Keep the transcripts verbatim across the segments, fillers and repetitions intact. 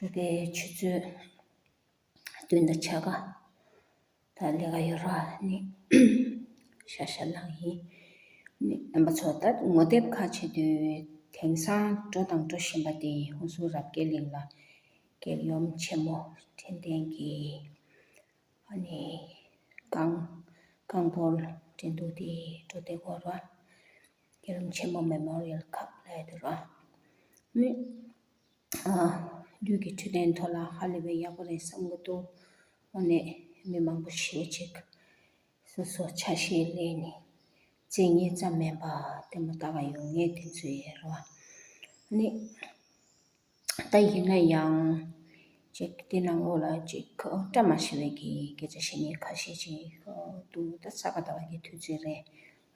དེ་ཆུ་ཚོད་བདུན་དང་ཕྱེད་ཀ་ད་ལས་ཀ་ཡོད་ར་ནི་ཤ་ཤ་ལངས་ཡིན། ནི་རྣམ་པ་ཚོ་ད་ངོ་དེབ་ཁ་ཕྱེ་དུས་དེང་སང་འགྲོ་དང་འགྲོ་བཞིན་པ་དེ་ཧུན་སུར་རབ་རྒྱས་གླིང་ལ་རྒྱལ་ཡུམ་ཆེན་མོ་དྲན་རྟེན་གྱི་ཨ་ནི་རྐང་རྐང་སྤོལ་འགྲན་བསྡུར་དེ་འགྲོ་བསྡད་ཡོད་ར། རྒྱལ་ཡུམ་ཆེན་མོ་མེ་མོ་རི་ཡལ་ཁབ་ལབ་ཡ་དེ་ར། ནི་ཨ་ལུས་ཀྱི་འཕྲོད་བསྟེན་ཐོག་ལ་ཧ་ལས་པའི་ཡག་པོ་རེད་བསམ་གྱི་འདུག་འོ་ནས་མི་མང་པོ་ཞེ་ཅིག་སོ་སོ་ཆ་ཤས་ལེན་ནས་རྩེད་ངེས་ཙམ་མིན་པ་ལྟད་མོ་ལྟ་ག་ཡོང་མཁན་དེ་ཚོ་ཡོད་རེད་བ། ནི་ད་ཡིན་ན་ཡང་ཅིག་དེ་ནང་ལོགས་ལ་ཅིག་བཀྲ་མ་ཤིས་པའི་གི་སྐད་ཆ་བཤད་མཁན་ཁ་ཤས་ཅིག་འདུག་ད་ས་ག་ཟླ་བ་གི་དུས་ཚོད་རེད།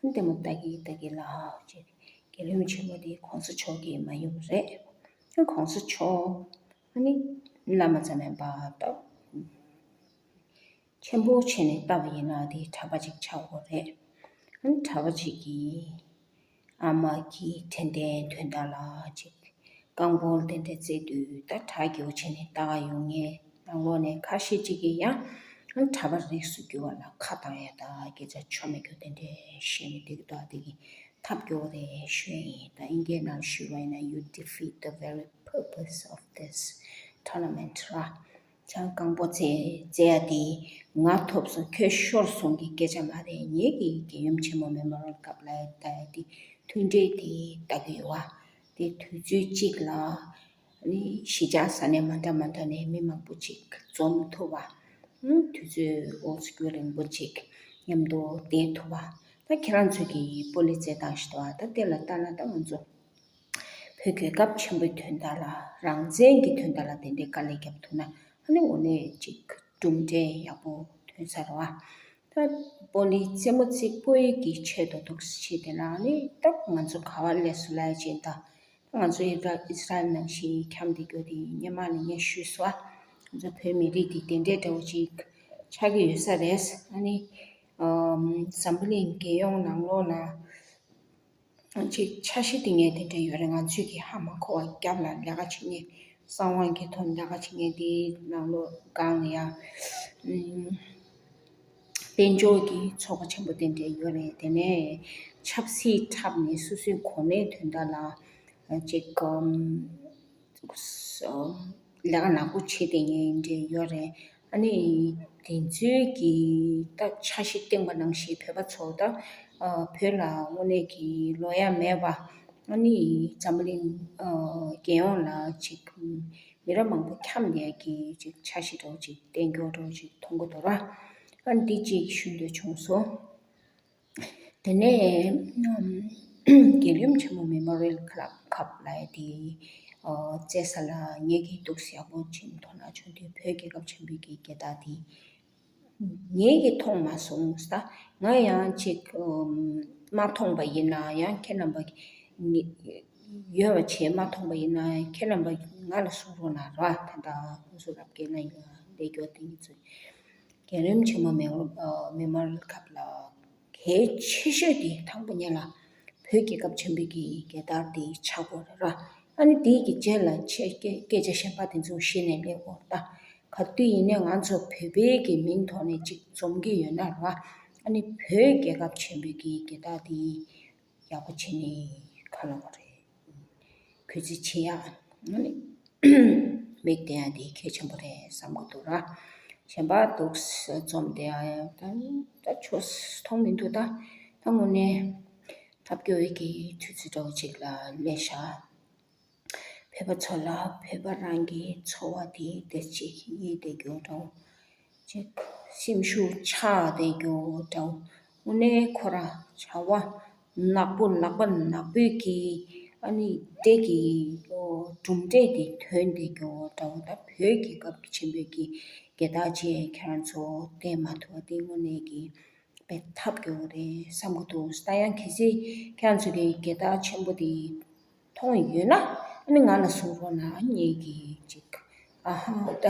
ལྟད་མོ་ལྟ་གི་ལྟ་གི་ལ་ཅིག་རྒྱལ་ཡུམ་ཆེན་མོ་དེ་གོང་ས་མཆོག་གིས་མ་ཡོང་རེད། ཨ་གོང་ས་མཆོག་ཨ་ནི་བླ་མ་ཙམ་མིན་པ་ད་ཆེན་པོ་བྱས་ནས་ལྟ་བ་ཡིན་ན་དེ་གྲྭ་པ་ཅིག་ཆགས་དགོས་རེད། ཨ་ནི་གྲྭ་པ་ཅིག་གིས་ཨ་མ་གི་དྲན་རྟེན་དོན་དག་ལ་ཅིག་རྐང་སྤོལ་དེ་འདྲ་རྩེད་དུས་ད་གྲྭ་རྒྱུག་བྱས་ནས་ལྟ་ག་ཡོང་མཁན་ནང་ལོགས་ནས་ཁ་ཤས་ཅིག་གིས་ཡང་ཨ་ནི་གྲྭ་པ་རིགས་སུ་གྱུར་བ་ལ་ཁ་བཏང་ཡ་ད་སྐད་ཆ་ཆོ་མེད་རྒྱུ་དེ་འདྲ་བཤད་ནས་འགྲིག་གི་འདུག་དེ་གི་ཐབས་སྐྱོ་བོ་རེད་ཞུ་ཡ་ཡིན། ད་ཨིན་སྐད་ནང་ཞུས་པ་ཡིན་ན། You defeat the very purpose of this tournament ར། ཆང་རྐང་པོ་རྩེ་རྩེ་ཡ་དེ་ང་ཐོབ་སོང་ཁྱོད་ཤོར་སོང་གི་སྐད་ཆ་མ་རེད། ངེད་ཀྱི་རྒྱལ་ཡུམ་ཆེན་མོ་མེ་མོ་རལ་ཀབ་ལ་ལྟ་ཡ་དེ་མཐུན་སྒྲིལ་དེ་ལྟ་གི་ཡོད་བ། དེ་དུས་ཚོད་གཅིག་ལ་ནི་གཞིས་ཆགས་ས་གནས་མ་འདྲ་མ་འདྲ་ནས་མི་མང་པོ་ཅིག་འཛོམས་ཐུབ་བ། དུས་ཚོད་འོ་ཙམ་རྒྱུན་རིང་པོ་ཅིག་མཉམ་དུ་བསྡད་ཐུབ་བ། ད་ཁྱེད་རང་ཚོ་གི་སྤོ་ལོ་རྩེད་སྟངས་ཤིག་འདུག་བ། ད་དེ་ལ་ལྟ་ན་ད་ང་ཚོ་བོད་རྒྱལ་ཁབ་ཆེན་པོའི་དོན་དག་ལ། རང་བཙན་གྱི་དོན་དག་ལ་དེ་འདྲའི་དཀའ་ལས་བརྒྱབ་ཐུབ་ན་ཨ་ནི་འོ་ནས་ཅིག་གྲུབ་འབྲས་ཡག་པོ་ཐོན་ས་རེད་བ། ད་སྤོ་ལོ་རྩེད་མོ་རྩེ་སྤོ་ཡི་གི་ཆེད་དུ་འདུག་སེ་བྱས་དེ་ལ་ནི་ད་ང་ཚོ་ག་བ་སླེབས་སོང་ལབ་ཡ་ཅིག་ད་ང་ཚོ་ཨི་ར་ཨི་སི་རལ་ནང་བཞིན་འཁྱམས་བསྡད་རྒྱུ་དེ་སྔོན་མ་ནས་ངས་ཞུས་སོང་བ། ང་ཚོ་བོད་མི་རིགས་དེ་དེ་འདྲའི་འདྲ་བོ་ཅིག་ཆགས་ཀྱི་ཡོད་ས་རེད། ཨ་ནི་ཨམ་འཛམ་བུ་གླིང་རྒྱལ་ཡོངས་ནང་ལོགས་ལ་ཅིག་འཆར་གཞི་དེ་ངས་དེ་འདྲ་ཡོད་རེད། ང་ཚོས་ཀྱི་ཧ་མ་གོ་བ་རྒྱབ་ལ་ལས་ཀ་བྱེད་མཁན། གསང་བའི་ཐོག་ལས་ཀ་བྱེད་མཁན་དེའི་ནང་ལོགས་སྒང་ལ་ཡ་ཨུམ་དཔལ་འབྱོར་གྱི་ཚོགས་པ་ཆེན་པོ་དེ་འདྲ་ཡོད་རེད། དེ་ནས་ཆབ་སྲིད་འཁྲབ་ནས་སོ་སོའི་གོ་གནས་དོན་དག་ལ་ཅིག་ཨུམ་ལས་ཀ་ནག་པོ་བྱེད་བསྡད་མཁན་འདྲ་ཡོད་རེད། ཨ་ནི་དེ་ཚོའི་གི་ད་འཆར་གཞི་བཏིང་པ་ནང་བཞིན་བོད་པ་ཚོ་ད་ཨ་བོད་ལ་དངོས་གནས་ཀྱི་ལོག་ཡ་མེད་པ། ཨ་ནི་འཛམ་བུ་གླིང་ཨ་རྒྱལ་ཡོངས་ལ་ཅིག་མི་རབས་མང་པོ་འཁྱམས་བསྡད་ཀྱི་ཅིག་འཆར་གཞི་འདྲ་བོ་ཅིག་བཏིང་རྒྱུ་འདྲ་བོ་ཅིག་མཐོང་གི་འདུག་ར། ཨ་ནི་འདི་ཅིག་ཞུ་འདོད་བྱུང་སོང་། དེ་ནས་ཨམ་རྒྱལ་ཡུམ་ཆེན་མོ་མེ་མོ་རི་ཡལ་ཁ་ལབ་ཁབ་ལབ་ཡ་དེ་ཨ་རྩེད་ས་ལ་ངེད་ཀྱིས་འདུག་སེ་ཡག་པོ་ཅིག་མཐོང་སྣང་བྱུང་དུས་བོད་རྒྱལ་ཁབ་ཆེན་པོའི་གི་རྒྱལ་དར་དེ་ངེད་ཀྱིས་མཐོང་མ་སོང་། ད་ང་ཡང་ཅིག་ཨམ་མ་མཐོང་པ་ཡིན་ན་ཡང་ཁྱེད་རྣམ་པ་ཡོད་པ་བྱས་མ་མཐོང་པ་ཡིན་ན་ཡང་ཁྱེད་རྣམ་པ་ང་ལ་གསུང་རོགས་གནང་རོགས། ད་ལྟ་ཧུན་སུར་རབ་རྒྱས་གླིང་ལ་སླེབས་རྒྱུ་དེ་ཡིན་ཚུལ། རྒྱལ་ཡུམ་ཆེན་མོ་མེ་མོ་ཨ་མེ་མོ་རི་ཡལ་ཁབ་ལ་གལ་ཆེ་ཤོས་དེ་དང་པོ་ཉིད་ལ་བོད་རྒྱལ་ཁབ་ཆེན་པོའི་གི་རྒྱལ་དར་དེ་ཆགས་དགོས་རེད་ར། ཨ་ནི་དེའི་གི་རྗེས་ལ་ཆེ་སྐད་སྐད་ཆ་གཞན་པ་དེ་ཚོ་བཤད་ནས་སླེབས་དགོས། ད་ག་དུས་ཡིན་ནའི་ང་ཚོ་བོད་པའི་གི་མིང་ཐོག་ནས་ཅིག་འཛོམས་ཀྱི་ཡོད་ན་ར། ཨ་ནི་བོད་རྒྱལ་ཁབ་ཆེན་པོའི་གི་རྒྱལ་དར་དེ་ཡག་པོ་བྱས་ནས་ག་ལབ་དགོས་རེད། གུས་བརྩི་བྱེད་ཡག་ཨ་ནི་མིག་བསྟན་ཡག་དེ་གལ་ཆེན་པོ་རེད་བསམ་གྱི་འདུག་ར། གཞན་པ་འདུག་སེ་འཛོམས་བསྡད་ཡག་ད་ད་ཆོས་མཐོང་མི་འདུག་ད་ད་དངོས་གནས་ཐབས་སྐྱོ་བའི་གི་དུས་ཚོད་འདྲ་བོ་ཅིག་ལ་སླེབས་ཤག་བོད་པ་ཚོ་ལ་བོད་པ་རང་གི་འཚོ་བ་དེ་དེ་ཅིག་ཡིད་བདེ་རྒྱུ་འདྲ་བོ་ཅིག་སེམས་ཤུགས་ཆག་བསྡད་རྒྱུ་འདྲ་བོ། དངོས་གནས་ཁོ་རང་བྱ་བ་ནག་པོ་ལག་པ་ནག་པོའི་གི་ཨ་ནི་དེ་གི་གྲུབ་འབྲས་དེ་ཐོན་བསྡད་རྒྱུ་འདྲ་བོ། ད་བོད་རྒྱལ་ཁབ་ཆེན་པོའི་གི་རྒྱལ་དར་ཅིག་ཁྱེད་རང་ཚོ་བསྟན་མ་ཐུབ་པ་དེ་དངོས་གནས་ཀྱི་དཔེ་ཐབས་སྐྱོ་བོ་རེད་བསམ་གྱི་འདུག་ད་ཡང་གལ་སྲིད་ཁྱེད་རང་ཚོ་གི་རྒྱལ་དར་ཆེན་པོ་དེ་མཐོང་ཡོད་ན་ཨ་ནི་ང་ལ་གསུང་རོགས་གནང་། ངེད་ཀྱིས་ཅིག་ཨ་ཧ་ད་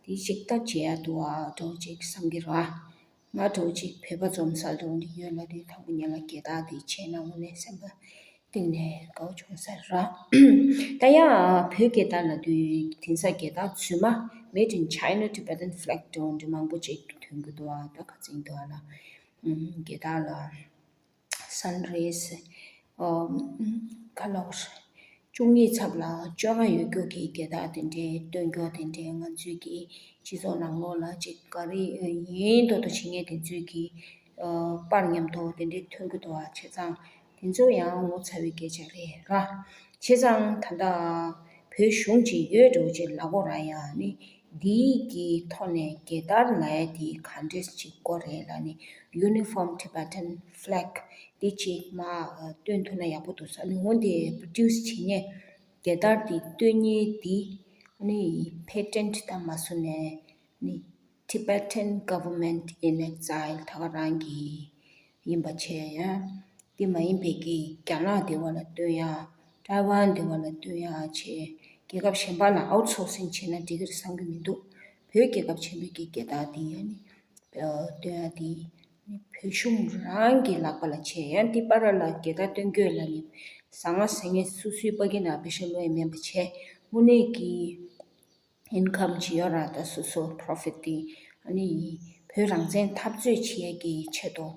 དེ་ཅིག་ད་བྱེད་ཡ་འདུག་ཨ་འདྲ་བོ་ཅིག་བསམ་གྱི་རེད། ང་འདྲ་བོ་ཅིག་བོད་པ་འཛོམས་ས་འདྲ་བོ་འདི་ཡོད་ལ་དེ་དང་པོ་ཉིད་ལ་རྒྱལ་དར་དེ་བྱས་ན་དངོས་གནས་སེམས་པ་ སྟེང་ནས་དགའ་བོ་བྱུང་ས་ར། ད་ཡང་བོད་རྒྱལ་དར་ལབ་དུས་དེང་སང་རྒྱལ་དར་རྫུན་མ་Made in China Tibetan Flag འདྲ་འདྲ་མང་པོ་ཅིག་ཐོན་གྱི་འདུག་ཨ། ད་ཁ་ཚིག་འདུག་ཨ་ལ། ཨམ། རྒྱལ་དར་ལ་Sunrise ཨོ། ཁ་ལོ་བཅུ་གཉིས་ཚབ་ལ་བཅོ་ལྔ་ཡོད་རྒྱུ་གི་རྒྱལ་དར་དེ་འདྲའི་སྟོན་རྒྱུ་དེ་འདྲའི་ང་ཚོའི་གི་སྤྱི་ཚོགས་ནང་ལོགས་ལ་ཅིག་ག་རེ་ཡིན་མདོག་མདོག་བྱེད་མཁན་དེ་ཚོའི་གི་ཨ། པར་མཉམ་དུ་དེ་འདྲའི་ཐོན་གྱི་འདུག་ཨ། བྱས་ཙང་དེ་ཚོ་ཡང་ངོ་ཚ་བའི་སྐད་ཆ་རེད་ར། བྱས་ཙང་ད་ལྟ་བོད་གཞུང་ཅིག་ཡོད་འགྲོ་ཅིག་ལབ་དགོས་ར། ཡང་ནི་འདིའི་གི་ཐོག་ནས་རྒྱལ་དར་ལབ་ཡ་དེ་ག་འདྲས་ཅིག་དགོས་རེད་ལབ་ནི། Uniform Tibetan Flag འདི་ཅིག་མར་སྟོན་ཐུབ་ན་ཡག་པོ་འདུག་ས། ནི་འོ་འདི་produce བྱེད་མཁན་རྒྱལ་དར་འདི་སྟོན་མཁན་འདི་ནི་patent དང་མ་བཟོ་ནས་ནི་Tibetan Government in Exile ད་ག་རང་གི་ཡིན་པ་བྱས། ཡང་དེ་མ་ཡིན་པའི་གི་རྒྱ་ནག་དེ་བ་ལ་སྟོན་ཡ། ཀྲའི་ཝན་དེ་བ་ལ་སྟོན་ཡ་བྱས། རྒྱལ་ཁབ་གཞན་པ་ལ་outsourcing བྱས་ན་འགྲིག་གི་རེད་བསམ་གྱི་མི་འདུག་བོད་རྒྱལ་ཁབ་ཆེན་པོའི་གི་རྒྱལ་དར་དེ་ཡང་ནི་ཨ། སྟོན་ཡ་དེ་ནི་བོད་གཞུང་རང་གི་ལག་པ་ལ་བྱས། ཡང་དེ་པར་ལ་རྒྱལ་དར་སྟོན་རྒྱུ་ལ་ནི་ཟང་ངེ་ཟིང་ངེ་སུ་སུའི་པ་ཀི་ན་པེ་ཤ་ལོས་མེད་པ་བྱས། དངོས་གནས་ཀྱི་income ཅིག་ཡོད་ར། ད་སོ་སོ་profit དེ་ཨ་ནི་བོད་རང་བཙན་འཐབ་རྩོད་བྱེད་ཡས་ཀྱི་ཆེད་དུ་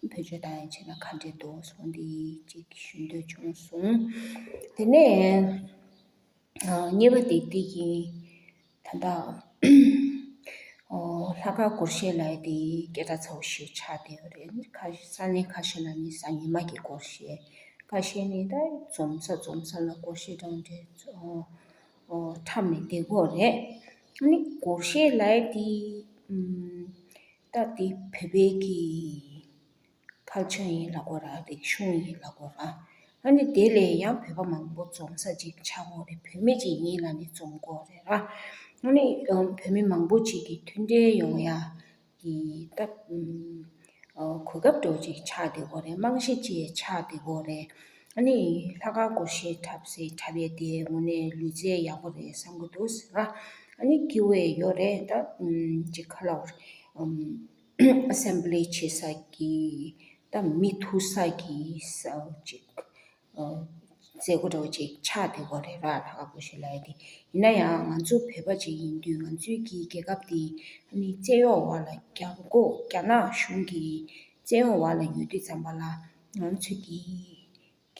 བེད་སྤྱོད་བཏང་ཡས་བྱས་ན་ག་འདྲས་འདུག་སོང་འདི་ཅིག་ཞུ་འདོད་བྱུང་སོང་། དེ་ནས་ཨ། གཉིས་པ་དེ་འདི་ཡིན། ད་ལྟ་ཨོ། ལྷག་དཀར་སྒོར་གཞས་ལབ་ཡས་དེ་སྐད་གྲགས་ཚ་བོ་ཞིག་ཆགས་བསྡད་ཡོད་རེད། ཁ་ས་གནས་ཁ་ཤས་ལ་ནི་གཟའ་ཉི་མ་གི་སྒོར་གཞས། ཁ་ཤས་ནི་ད་འཛོམས་ས་འཛོམས་ས་ལ་སྒོར་གཞས་འདྲ་འདྲ་ཨོ། ཨོ། འཁྲབ་ནས་བསྡད་ཀྱི་ཡོད་རེད། ཨ་ནི་སྒོར་གཞས་ལབ་ཡས་དེ་ཨམ། ད་དེ་བོད་པའི་གི་culture ཡིན་ལབ་དགོས་ར། རིག་གཞུང་ཡིན་ལབ་དགོས་ར། ཨ་ནི་དེ་ལས་ཡང་བོད་པ་མང་པོ་འཛོམས་ས་ཅིག་ཆགས་དགོས་རེད། བོད་མི་ཅིག་ཡིན་ལབ་ནས་འཛོམས་དགོས་རེད་ར། ཨ་ནི་ཨམ། བོད་མི་མང་པོ་ཅིག་གི་མཐུན་འབྲེལ་ཡོང་ཡ་གི་ད་ཨམ། ཨོ། གོ་སྐབས་འདྲ་བོ་ཅིག་ཆགས་བསྡད་ཀྱི་ཡོད་རེད། རྨང་གཞི་ཅིག་ཆགས་བསྡད་ཀྱི་ཡོད་རེད། ཨ་ནི་ལྷག་དཀར་སྒོར་གཞས་འཁྲབ་སའི་འཁྲབ་ཡས་དེ་དངོས་གནས་ལུས་རྩལ་ཡག་པོ་རེད་བསམ་གྱི་འདུག་ཟེར་ར། ཨ་ནི་དགེ་བའི་ཡོད་རེད། ད་ཨམ། ཅིག་ག་ལབ་དགོས་རེད། ཨམ། assembly བྱེད་ས་གི་ད་མི་ཐུག་ས་གི་ས་ཅིག་ཨ། མཛད་སྒོ་འདྲ་བོ་ཅིག་ཆགས་བསྡད་ཀྱི་ཡོད་རེད་ར། ལྷག་དཀར་སྒོར་གཞས་ལབ་ཡས་དེ། ཡིན་ན་ཡང་ང་ཚོ་བོད་པ་ཅིག་ཡིན་དུས་ང་ཚོའི་གི་རྒྱལ་ཁབ་དེ་ཨ་ནི་བཙན་གཡོག་འོག་ལ་རྒྱག་གོ། རྒྱ་ནག་གཞུང་གི་བཙན་གཡོག་འོག་ལ་ཡོད་དུས་ཙམ་པ་ལ་ང་ཚོའི་གི་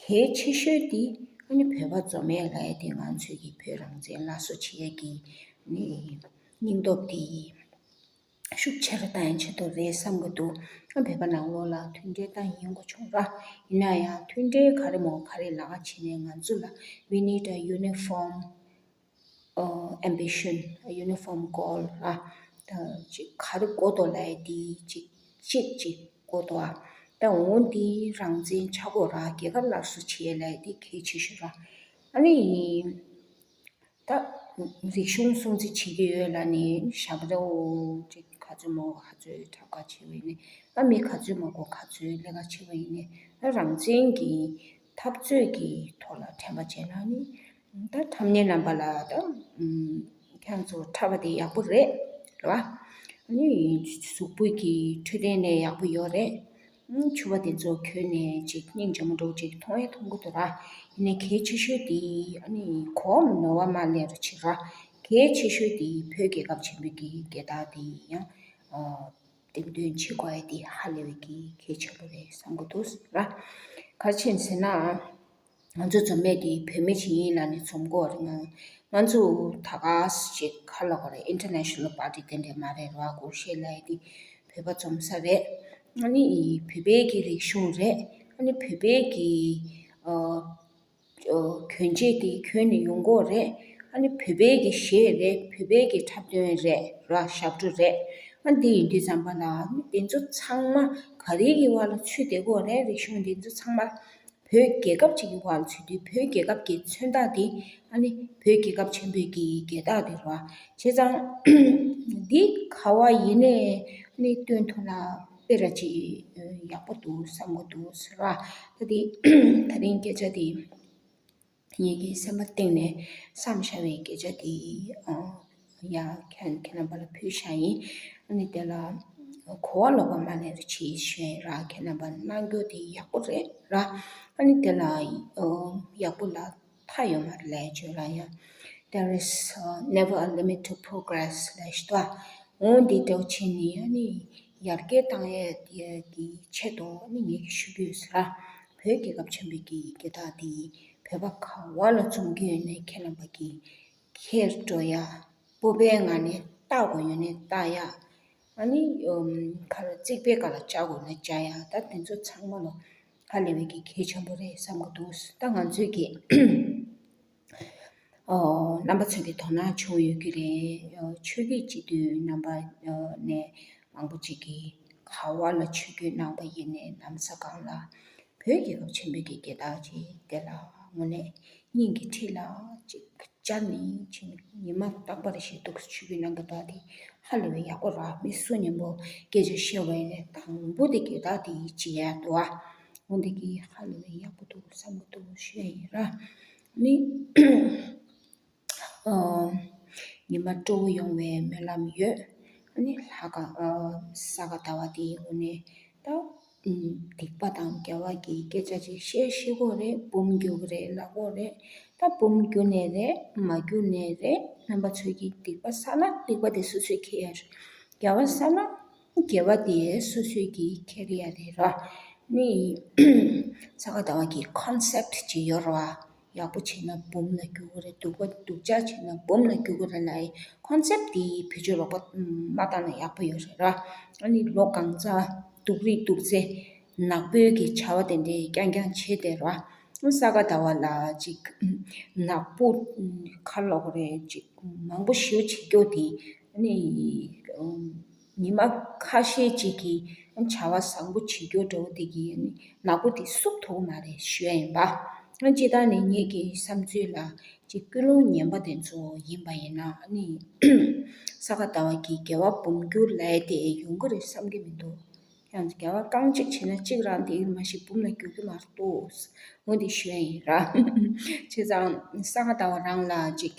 གལ་ཆེ་ཤོས་དེ་ཨ་ནི་བོད་པ་འཛོམས་ཡས་ལབ་ཡས་དེ་ང་ཚོའི་གི་བོད་རང་བཙན་སླར་གསོ་བྱེད་ཡས་ཀྱི་ཨ་ནི་སྙིང་སྟོབས་དེ་ཤུགས་ཆེ་རུ་བཏང་ཡས་ཆེད་དུ་རེད་བསམ་གྱི་འདུག་ཨ། བོད་པ་ནང་ལོགས་ལ་མཐུན་འབྲེལ་བཏང་ཡིན་དགོས་བྱུང་ར། ཡིན་ན་ཡང་མཐུན་འབྲེལ་ག་རེ་མོ་ག་རེ་ལབ་ཀ་བྱས་ནས་ང་ཚོ་ལ་we need a uniform ཨོ། ambition, uniform goal ར། ད་ཅིག་ག་རེ་དགོས་འདུག་ལབ་ཡས་དེ་ཅིག་གཅིག་ཅིག་དགོས་འདུག་ཨ། ད་འོ་འདི་རང་བཙན་ཆགས་དགོས་ར། རྒྱལ་ཁབ་སླར་གསོ་བྱེད་ཡས་ལབ་ཡས་དེ་གལ་ཆེ་ཤོས་ར། ཨ་ནི་ད་རིག་གཞུང་སྲུང་བརྩི་བྱེད་ཀྱི་ཡོད་ལབ་ནས་ཞབས་བྲོ་ཅིག་ག་ཚོད་མོ་ག་ཚོད་འཁྲབ་ཀ་བྱེད་པ་ཡིན་ནའི། ཨ། མི་ག་ཚོད་མང་པོ་ག་ཚོད་ལས་ཀ་བྱེད་པ་ཡིན་ནའི། ཨ། རང་བཙན་གྱི་འཐབ་རྩོད་ཀྱི་ཐོག་ལ་དྲན་པ་བྱས་ན་ནི། ད་ཁྲམ་ཉེ་རྣམ་པ་ལ་ད་ཁྱེད་ཚོ་འཁྲབ་པ་དེ་ཡག་པོ་རེད་རེད་བ། ཨ་ནི་གཟུགས་པོ་གི་འཕྲོད་བསྟེན་ནས་ཡག་པོ་ཡོད་རེད། ཕྱུ་པ་དེ་ཚོ་གྱོན་ནས་ཅིག་སྙིང་རྗེ་མོ་འདྲ་བོ་ཅིག་མཐོང་ཡང་མཐོང་གི་འདུག་ར། ཡིན་ནའི་གལ་ཆེ་ཤོས་དེ་ཨ་ནི་གོམ་ནོར་བ་མ་ལེན་རོགས་བྱེད་ར། གལ་ཆེ་ཤོས་དེ་བོད་རྒྱལ་ཁབ་ཆེན་པོའི་གི་རྒྱལ་དར་དེ་ཡང་འགྲེམས་སྟོན་བྱེད་དགོས་ཡ་དེ་ཧ་ལས་པའི་གི་གལ་ཆེན་པོ་རེད་བསམ་གི་འདུག་ར། ག་རེ་བྱས་ནས་ཟེར་ན། ང་ཚོ་འཛོམས་ཡས་དེ་བོད་མི་ཞིག་ཡིན་ལབ་ནས་འཛོམས་དགོས་རེད། ང་ང་ཚོ་ད་ག་ཅིག་ག་ལབ་དགོས་རེད། international party དེ་འདྲ་མ་རེད་ར། སྒོར་གཞས་ལབ་ཡས་དེ་བོད་པ་འཛོམས་ས་རེད། ཨ་ནི་བོད་པའི་གི་རིག་གཞུང་རེད། ཨ་ནི་བོད་པའི་གི་ཨ་ཨ་གྱོན་ཆས་དེ་གྱོན་ནས་ཡོང་གི་ཡོད་རེད། ཨ་ནི་བོད་པའི་གི་གཞས་རེད། བོད་པའི་གི་འཁྲབ་སྟོན་རེད་ར། ཞབས་བྲོ་རེད། ཨ་འདི་ཡིན་དུས་ཙམ་པ་ལ་ཨ་ནི་དེ་ཚོ་ཚང་མ་ག་རེ་གི་འོག་ལ་ཚུད་བསྡད་ཀྱི་ཡོད་རེད། རིག་གཞུང་དེ་ཚོ་ཚང་མ། བོད་རྒྱལ་ཁབ་ཅིག་གི་འོག་ལ་ཚུད་དུས་བོད་རྒྱལ་ཁབ་ཀྱི་མཚོན་རྟགས་དེ་ཨ་ནི་བོད་རྒྱལ་ཁབ་ཆེན་པོའི་གི་རྒྱལ་རྟགས་དེ་རེད་བ། བྱས་ཙང་འདི་ག་བ་ཡིན་ནའི་ཨ་ནི་སྟོན་ཐུབ་ན་དཔེ་ར་ཅིག་ཡག་པོ་འདུག་བསམ་གི་འདུག་ཟེར་བ། ད་དེ་ད་རིང་སྐད་ཆ་དེ་ངེད་ཀྱི་སེམས་པ་གཏིང་ནས་བསམ་བཞག་པའི་སྐད་ཆ་དེ་ཡ་ཁྱེད་ཁྱེད་རྣམ་པ་ལ་ཕུལ་བཞག་ཡིན། ཨ་ནི་དེ་ལ་ གོ་བ་ལོག་པ་མ་ལེན་རོགས་བྱེད་ཞུ་ཡིན་ར། ཁྱེད་རྣམ་པ་གནང་རྒྱུ་དེ་ཡག་པོ་རེད་ར། ཨ་ནི་དེ་ལ་ཨོ་ཡག་པོ་ལ་མཐའ་ཡོད་མ་རེད་ལས་བརྗོད་ལ་ཡང་There is uh, never a limit to progress ལས་ཞུ་དོ། འོ་འདི་འདྲ་བོ་བྱས་ནས་ཨ་ནི་ཡར་རྒྱས་བཏང་ཡས་ཀྱི་ཆེད་དུ་ཨ་ནི་ངེད་ཀྱིས་ཞུ་གི་ཡོད་ཟེར་ར། བོད་རྒྱལ་ཁབ་ཆེན་པོའི་གི་རྒྱལ་དར་འདི་བོད་པ་ག་བ་ལ་འཛོམས་ཀྱི་ཡོད་ནའི་ཁྱེད་རྣམ་པ་གི་ཁྱེར་འགྲོ་ཡ། སྤོབས་པའི་ངང་ནས་བཏགས་དགོས་ཡོད་ནའི་བཏགས་ཡ། ཨ་ནི་ཨམ་ཁ་ལ་རྩིག་པའི་ཁ་ལ་བཅག་དགོས་ན་བཅག་ཡ། ད་དེ་ཚོ་ཚང་མ་ལ་ཧ་ལས་པའི་གི་གལ་ཆེན་པོ་རེད་བསམ་གི་འདུག་ད་ང་ཚོས་ཀྱི་ཨོ་རྣམ་པ་ཚོ་གི་དོ་སྣང་བྱུང་ཡོད་ཀྱི་རེད། ཨོ་ཆོས་བརྒྱུད་སྤྱི་འཐུས་རྣམ་པ་ཨོ་ནས་མང་པོ་ཅིག་གིས་ག་བ་ལ་ཆོས་བརྒྱུད་གནང་པ་ཡིན་ནའི་ལམ་སང་སྒང་ལ་བོད་རྒྱལ་ཁབ་ཆེན་པོའི་གི་རྒྱལ་དར་ཅིག་དེ་ལ་དངོས་གནས་སྙིང་གི་མཐིལ་ལ་ཅིག་བཅར་ནས་ཕྱིན། ཉི་མ་རྟག་པར་ཞིག་འདུག་ཆོས་བརྒྱུད་གནང་གི་འདུག་དེ་ཧ་ལས་པའི་ཡག་པོ་ར། མི་སུ་མཉམ་པོ་སྐད་ཆ་བཤད་པ་ཡིན་ནའི་དང་པོ་དེ་གི་ད་དེ་བྱེད་ཡ་འདུག་ཨ། འོ་འདི་གི་ཧ་ལས་པའི་ཡག་པོ་འདུག་བསམ་གི་འདུག་ཞུ་ཡ་ཡིན་ར། ནི་ཨོ་ཉི་མ་སྤྲོ་བོ་ཡོང་བའི་སྨོན་ལམ་ཡོད། ཨ་ནི་ལྷ་ཁང་ཨོ་ས་ག་ཟླ་བ་དེའི་དངོས་གནས་ད་སྡིག་པ་དང་འགལ་བ་གི་སྐད་ཆ་ཅིག་བཤད་ཤེས་དགོས་རེད། འབུམ་རྒྱུག་གི་རེད་ལབ་དགོས་རེད། ད་འབུམ་རྒྱུག་ནའི་རེད། མ་རྒྱུག་ནའི་རེད། རྣམ་པ་ཚོས་ཀྱིས་སྡིག་པ་བསགས་ན་སྡིག་པ་དེ་སོ་སོས་འཁྱེར་ཡ་རེད། དགེ་བ་བསགས་ན་དགེ་བ་དེ་སོ་སོས་ཀྱིས་འཁྱེར་ཡ་རེད་ར། ནི་ས་ག་ཟླ་བ་གི་ཁོན་སེབ་ཅིག་ཡོད་རེད་བ། ཡག་པོ་བྱས་ན་འབུམ་ལ་རྒྱུག་གི་རེད། སྡུག་པ་སྡུག་ཅག་བྱས་ན་འབུམ་ལ་རྒྱུག་གི་རེད་ལབ་ཡ་ཁོན་སེབ་དེ་བེད་སྤྱོད་ལོག་པ་མ་བཏང་ན་ཡག་པོ་ཡོད་རེད་ར། ཨ་ནི་ལོ་གང་ཚ་སྡུག་རིགས་སྡུག་ཚེ་ནག་པོའི་གི་བྱ་བ་དེ་འདྲའི་རྐྱང་རྐྱང་བྱས་བསྡད་ར། ས་ག་ཟླ་བ་ལ་ཅིག་ནག་པོ་ཁ་ལོག་རེད་ཅིག་མང་པོ་ཞེ་པོ་བྱེད་རྒྱུ་དེ་ཨ་ནི། ཉི་མ་ཁ་ཤས་ཅིག་གིས་བྱ་བ་བཟང་པོ་བྱེད་རྒྱུ་འདྲ་བོ་དེ་གིས་ནག་པོ་དེ་བསུབ་ཐུབ་ཀྱི་མ་རེད་ཞུ་ཡ་ཡིན་པ། སྤྱིར་བཏང་ནས་ངེད་ཀྱི་བསམ་ཚུལ་ལ་ཅིག་ཀུན་སློང་ངན་པ་དེ་ཚོ་ཡིན་པ་ཡིན་ན་ནི་ས་ག་ཟླ་བ་གི་དགེ་བ་འབུམ་རྒྱུག་ལབ་ཡ་དེ་ཡོང་གི་རེད་བསམ་གྱི་མི་འདུག་ཡང་དགེ་བ་རྐང་གཅིག་བྱས་ན་གཅིག་རང་དེ་མ་གཞི་འབུམ་ལ་རྒྱུག་གི་མ་གཏོགས། འོ་འདི་ཞུ་ཡ་ཡིན་ར། བྱས་ཙང་ས་ག་ཟླ་བ་རང་ལ་ཅིག་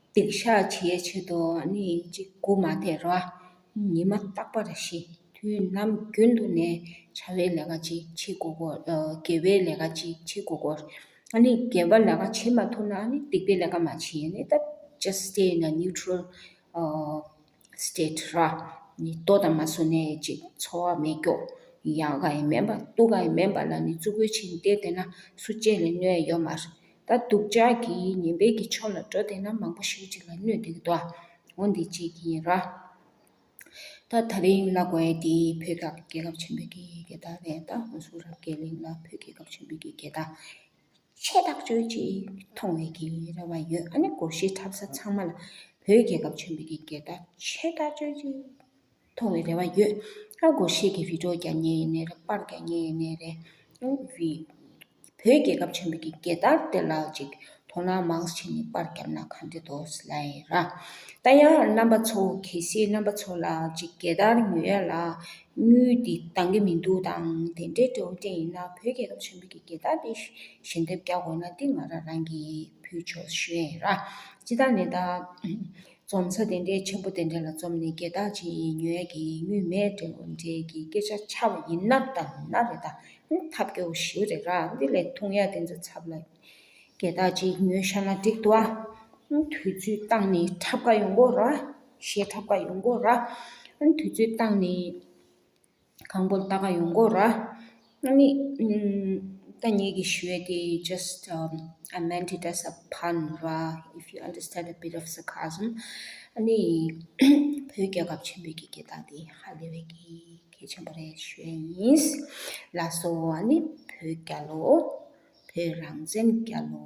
སྡིག་བཤགས་བྱེད་ཆེད་དུ་ནི་ཅིག་སྒུག་མ་བསྡད་རོགས། ཉི་མ་རྟག་པར་ཤི་དུས་ནམ་རྒྱུན་དུ་ནས་བྱ་བའི་ལས་ཀ་ཅིག་བྱེད་དགོས་གོ། དགེ་བའི་ལས་ཀ་ཅིག་བྱེད་དགོས་གོ། ཨ་ནི་དགེ་བ་ལས་ཀ་བྱེད་མ་ཐུབ་ན་ནི་སྡིག་པའི་ལས་ཀ་མ་བྱེད་ནི་ད་just stay in a neutral state ར། ནི་ལྟོ་དང་མ་ཟོས་ནས་ཅིག་འཚོ་བ་མེད་སྐྱོ། ཡག་ག་ཡི་མེད་པ་སྡུག་ག་ཡི་མེད་པ་ལ་ནི་བཙུགས་སྐུལ་བྱེད་བསྡད་བསྡད་ན་སུ་གཅིག་ལ་གནོད་ཡོད་མ་རེད། ད་སྡུག་ཅག་གི་ངན་པའི་གི་ཕྱོགས་ལ་འགྲོ་བསྡད་ན་མང་པོ་ཞེ་པོ་ཅིག་ལ་གནོད་བསྡད་ཀྱི་འདུག་འོ་འདི་གཅིག་ཡིན་ར། ད་དེ་རིང་ལབ་དགོས་ཡ་དེ་བོད་ཀྱི་རྒྱལ་ཁབ་ཆེན་པོའི་གི་རྒྱལ་དར་རེད། ད་ཧོན་སུར་རབ་རྒྱས་གླིང་ལ་བོད་རྒྱལ་ཁབ་ཆེན་པོའི་གི་རྒྱལ་དར་ཆེ་ཐག་ཆོད་ཅིག་མཐོང་བའི་གི་རེ་བ་ཡོད། ཨ་ནི་སྒོར་གཞས་འཁྲབ་ས་ཚང་མ་ལ་བོད་རྒྱལ་ཁབ་ཆེན་པོའི་གི་རྒྱལ་དར་ཆེ་ཐག་ཆོད་ཅིག་མཐོང་བའི་རེ་བ་ཡོད། ཨ་སྒོར་གཞས་ཀྱི་བི་ཌིའོ་རྒྱག་མཁན་ཡིན་ནའི་རེད། པར་རྒྱག་མཁན་ཡིན་ནའི་རེད། ཨ་བི་བོད་རྒྱལ་ཁབ་ཆེན་པོའི་གི་རྒྱལ་དར་དེ་ལ་ཅིག་དོ་སྣང་མང་ཙམ་བྱས་ནས་པར་བརྒྱབ་ན་ག་འདྲ་འདུག་ལབ་ཡིན་ར། ད་ཡང་རྣམ་པ་ཚོ་གལ་སྲིད་རྣམ་པ་ཚོ་ལ་ཅིག་རྒྱལ་དར་ཉོ་ཡ་ལ་དངུལ་འདི་འདང་གི་མི་འདུག་དང་དེ་འདྲའི་འདྲ་བོ་དེ་ཡིན་ན་བོད་རྒྱལ་ཁབ་ཆེན་པོའི་གི་རྒྱལ་དར་དེ་ཞལ་འདེབས་རྒྱག་དགོས་ན་འདི་ང་རང་རང་གིས་ཕུལ་ཆོག་ཞུ་ཡ་ཡིན་ར། སྤྱིར་བཏང་ནས་ད་འཛོམས་ས་དེ་འདྲའི་ཆེན་པོ་དེ་འདྲ་ལ་འཛོམས་ནས་རྒྱལ་དར་ཅིག་ཉོ་ཡ་གི་དངུལ་མེད་འདྲ་བོ་འདྲའི་གི་སྐད་ཆ་ཆགས་པ་ཡིན་ན་ད་ཡིན་ན་རེད། ད་ཐབས་སྐྱོ་བོ་ཞེ་པོ་རེད་ར། འདི་ལས་ཐུང་ཡ་དེ་ཚོ་ཚབ་ལ་རྒྱལ་དར་ཅིག་ཉོས་བཞག་ན་འགྲིག་འདུག་ཨ། དུས་ཚོད་བཏང་ནས་འཁྲབ་ག་ཡོང་གོ་ར། གཞས་འཁྲབ་ག་ཡོང་གོ་ར། དུས་ཚོད་བཏང་ནས་གང་པོ་ལྟ་ག་ཡོང་གོ་ར། ཨ་ནི་ད་ངེད་ཀྱིས་ཞུ་ཡ་དེ་just um, I meant it as a pun ར། If you understand a bit of sarcasm. ཨ་ནི་བོད་རྒྱལ་ཁབ་ཆེན་པོའི་གི་རྒྱལ་དར་དེ་ཧ་ལས་པའི་གི་གལ་ཆེན་པོ་རེད་ཞུ་ཡ་ཡིན། ལགས་སོ། ཨ་ནི་བོད་རྒྱལ་ལོ། བོད་རང་བཙན་རྒྱལ་ལོ།